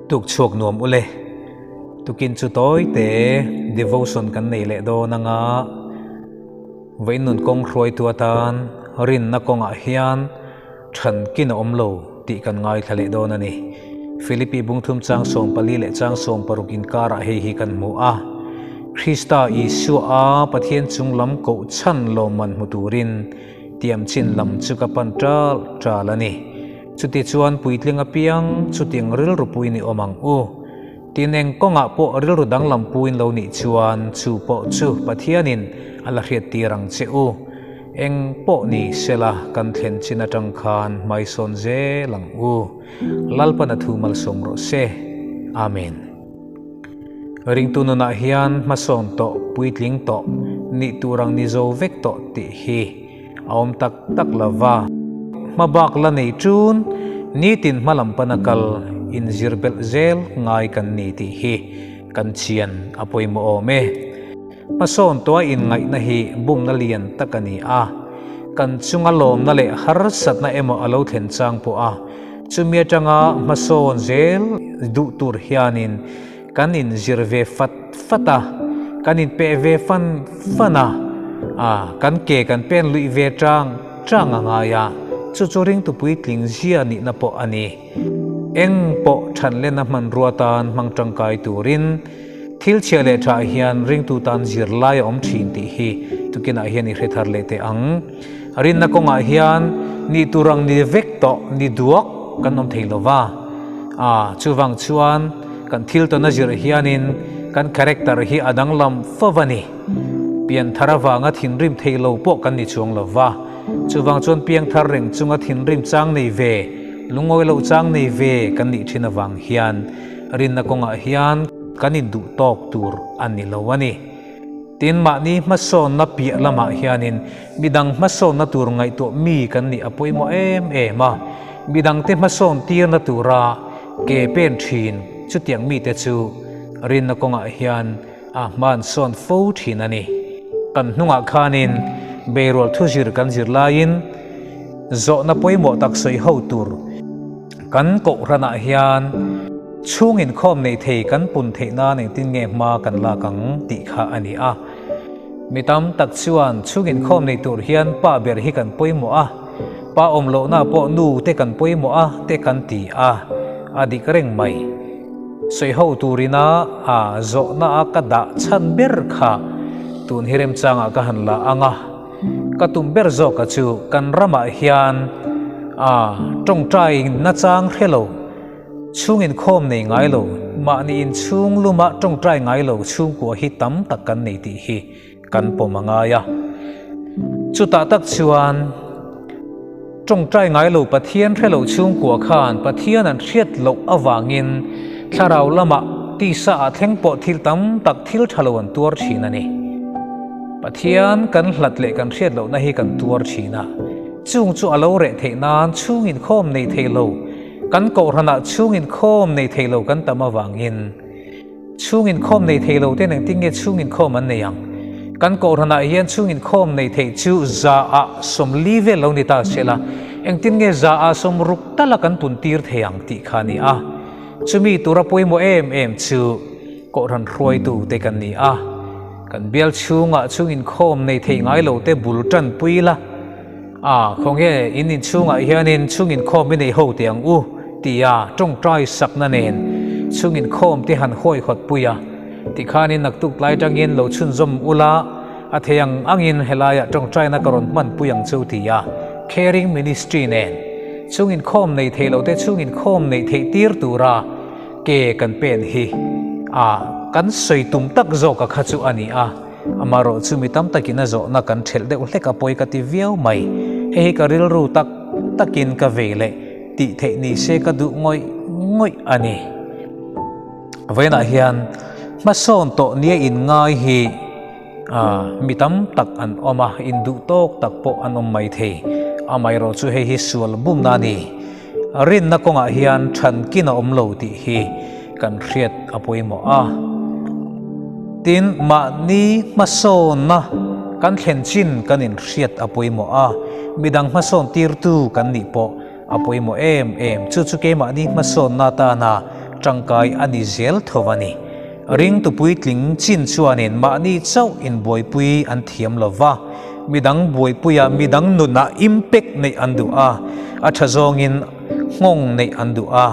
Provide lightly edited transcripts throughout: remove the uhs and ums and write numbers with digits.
Tuk chhuak nuam ule. Tukin chu tawi te devotion kan nei leh dawn anga vawiin nun kawng hruaitu atan rinna kawngah hian than kin a awm lo tih kan ngaithla leh dawn a ni. Philippi bungthum chang 14 leh chang 16 inkarah hei hi kan hmu a. Krista Isua a Pathian chung lam koh chhan lawmman hmu turin tiam chin lam chu ka pan ṭal ṭal a ni. Chutichuan puitling apiang chutiang rilru puin i awm ang u. Tin eng kawngah pawh rilru danglam puin lo nih chuan chu pawh chu Pathianin a la hriat tir ang che u. Eng pawh ni sela kan thlen chin atang khan hmaisawn zel ang u. Lalpan a thu malsawm rawh se. Amen. Ringtu nunah hian hmasawn tawh, puitling tawh, nih tur ang ni zo vek tawh tih hi a awm tak tak lo va. Hmabak la nei chun nitin hmalam pana kal inzir belh zel ngai kan ni tih hi kan chian a pawimawh awm e. Hmasawn tua inngaihna hi bumna lian tak a ni a, kan chunga lawmna leh harsatna emaw a lo thlen chang pawh a, chumi atanga hmasawn zel duh tur hianin kan inzir ve fat fat a, kan inpeh ve fan fan a, a kan ke kan pen luih ve chang chang a ngai a, chu chu ringtu puitling zia nihna pawh a ni. Eng pawh thanlena hmanrua tan hmang tangkai turin thil chhia leh tha hian ringtu tan zirlai a awm thin tih hi tukinah hian i hre thar leh teh ang. Rinna kawngah hian nih tur ang ni vek tawh ni duak kan awm thei lova, a chuvang chuan kan thil tawn a zirh hianin kan character hi a danglam fo a ni. Pianthar avanga thinrim thei lo pawh kan ni chuang lova, chuvang chuan piangthar reng chunga thinrim chang nei ve, lungawi loh chang nei ve kan nih thin avang hian rinna kawngah hian kan induh tawk tur a ni lo a ni. Tin, mahni hmasawnna piah lamah hianin midang hmasawnna tur ngaihtuah mi kan nih a pawimawh em em a, midangte hmasawn tirna tura ke pen thin chutiang mite chu rinna kawngah hian a hmansawn fo thin a ni. Kan hnungah khanin beirual thuzir kan zir laiin zawhna pawimawh tak sawi ho tur kan kohhranah hian chhung inkhawm nei thei kan pun theih nan engtin nge hma kan lak ang tih kha a ni a. Mi tam tak chuan chhung inkhawm nei tur hian pa ber hi kan pawimawh a, pa awm lohna pawh nu te kan pawimawh a te kan ti a, a dik reng mai. Sawi ho turina a zawhna a ka dah chhan ber kha tun hi remchangah ka han la ang a. Ka tum ber zawka chu kan ramah hian a tawngtai nachang hre lo, chhung inkhawm nei ngai lo, mahni inchhung luma tawngtai ngai lo chhungkua hi tam tak kan nei tih hi kan pawm a ngai a. Chutah tak chuan tawngtai ngai lo Pathian hre lo chhungkua khan Pathian an hriat loh avangin thlarau lamah tisa ah thleng pawh thil tam tak thil tha lo an tuar thin a ni. Pathian kan hlat leh kan hriat lohna hi kan tuar thin a, chung chu a lo reh theih nan chhung inkhawm nei thei lo, kan kohhranah chhung inkhawm nei thei lo kan tam avangin, Chhung inkhawm nei thei lo ten engtin nge chhung inkhawm an nei ang? Kan kohhranah hian chhung inkhawm nei theih chu za ah 40 vel lo ni ta se la, engtin nge za ah 60 tala kan pun tir thei ang tih kha a ni a. Chumi tura pawimawh em em chu kohhran hruaitu te kan ni a. Kan bial chhungah chhung inkhawm nei thei ngai lo te bul tanpui la, a khawnge in inchhungah hianin chhung inkhawm i nei ho teh ang u tia tawngtai sakna nen chhung inkhawm te han hawihawt pui a, tikhanin naktuk tlai tangin lo chhunzawm ula a thei ang angin helaiah tawngtaina ka rawn hman pui ang chu tia Caring Ministry nen chhung inkhawm nei thei lo te chhung inkhawm neih theih tir tura ke kan pen hi a kan sawi tum tak zawka kha chu a ni a. Amarawh chu mi tam takin a zawhna kan ṭhelh deuh hlek a pawi ka ti viau mai. Hei hi ka rilru tak takin ka vei leh tih theih ni se ka duh ngawih ngawih a ni. Vawiinah hian hmasawn tawh nia inngai hi mi tam tak an awm a, induh tawk tak pawh an awm mai thei. Amaherawh chu hei hi sual bumna a ni. Rinna kawngah hian ṭhankin a awm lo tih hi kan hriat a pawimawh a. Tin, mahni hmasawnna kan thlen chin kan inhriat a pawimawh a, midang hmasawn tirtu kan nih pawh a pawimawh em em. Chu chu keimahni hmasawnna atana tangkai a ni zel tho a ni. Ringtu puitling chin chuanin mahni chauh inbuaipui an thiam lo va, midang buaipuia midang nunah impact neih an duh a, a tha zawngin nghawng neih an duh a,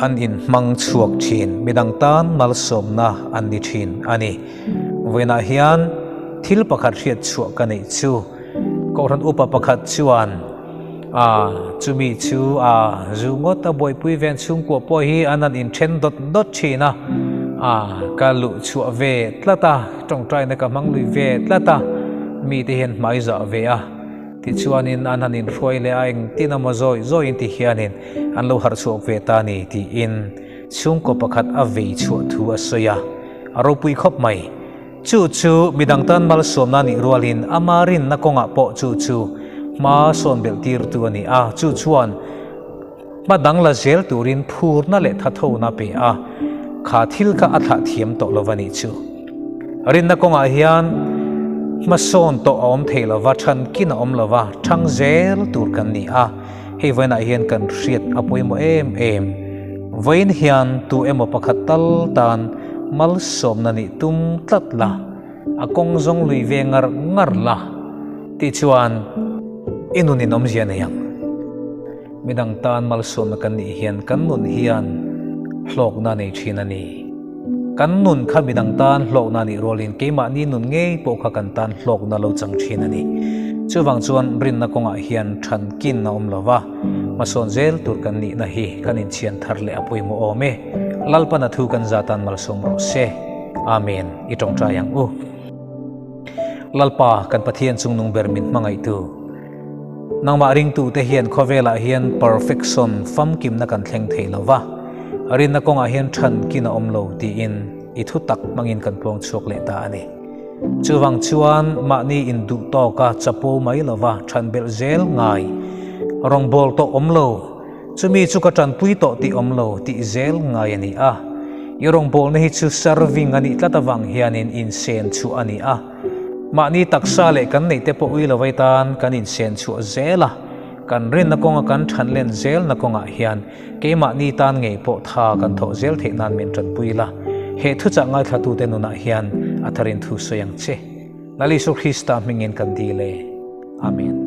an inhmang chhuak thin, midang tan malsawmna an ni thin a ni. Vawiinah hian thil pakhat hriat chhuah ka neih chu Kohhran upa pakhat chuan a, chumi chu a zu ngawt a buaipui ven chhungkua pawh hi an han inthen dawt dawt thin a, a ka luh chhuah ve tlat a, tawngtaina ka hmang lui ve tlat a, mite hian hmai zah ve a, tichuanin an han inhruai leh a, engtin emaw zawi zawiin ti hianin an lo harh chhuak ve ta a ni tiin chhungkaw pakhat a vei chhuah thu a sawi a, a ropui khawp mai. Chu chu midang tan malsawmna nih rualin ama rinna kawngah pawh chu chu hma sawn belh tirtu a ni a, chu chuan hma dang la zel turin phurna leh thathona pe a, kha thil kha a thlah thiam tawh lo va nih chu. Rinna kawngah hian hma sawn tawh a awm thei lo va, thankin a awm lo va, thang zel tur kan ni a, hei vawiinah hian kan hriat a pawimawh em em. Vawiin hian tu emaw pakhat tal tan Malsawmna nih tum tlat la, a kawng zawng lui ve ngar ngar la tih chuan i nun in awmzia nei ang. Midang tan malsawmna kan nih hian kan nun hian hlawkna nei thin a ni. Kan nun kha midang tan hlawkna nih rualin keimahni nun ngei pawh kha kan tan hlawkna lo chang thin a ni. Chuvang chuan rinna kawngah hian thankin a awm lo va, hmasawn zel tur kan nihna hi kan inchhian thar leh a pawimawh awm e. Lalpan a thu kan zatan malsawm rawh se. Amen. I tawngtai ang u. Lalpa, kan Pathian chungnung ber min hmangaihtu. Nangmah ringtute hian khawvelah hian perfection, famkimna kan thleng thei lo va, rinna kawngah hian thankin a awm lo tiin i thu tak hmangin kan puang chhuak leh ta a ni. Chuvang chuan mahni induh tawka chapo mai lova than belh zel ngai, rawngbâwl tawh awm lo, Chumi chu ka tanpui tawh tih awm lo tih zel ngai a ni a. I rawngbawlna hi chu serving a nih tlat avang hianin insen chhuah a ni a. Mahni taksa leh kan neih te pawh ui lovai tan kan insen chhuah zel a. Kan rinna kawnga kan than len zelna kawngah hian keimahni tan ngei pawh tha kan thawh zel theih nan min tanpui la. He thuchah ngaithlatute nunah hian a tharin thu sawi ang che. Lal Isu Krista hmingin kan dil e. Amen.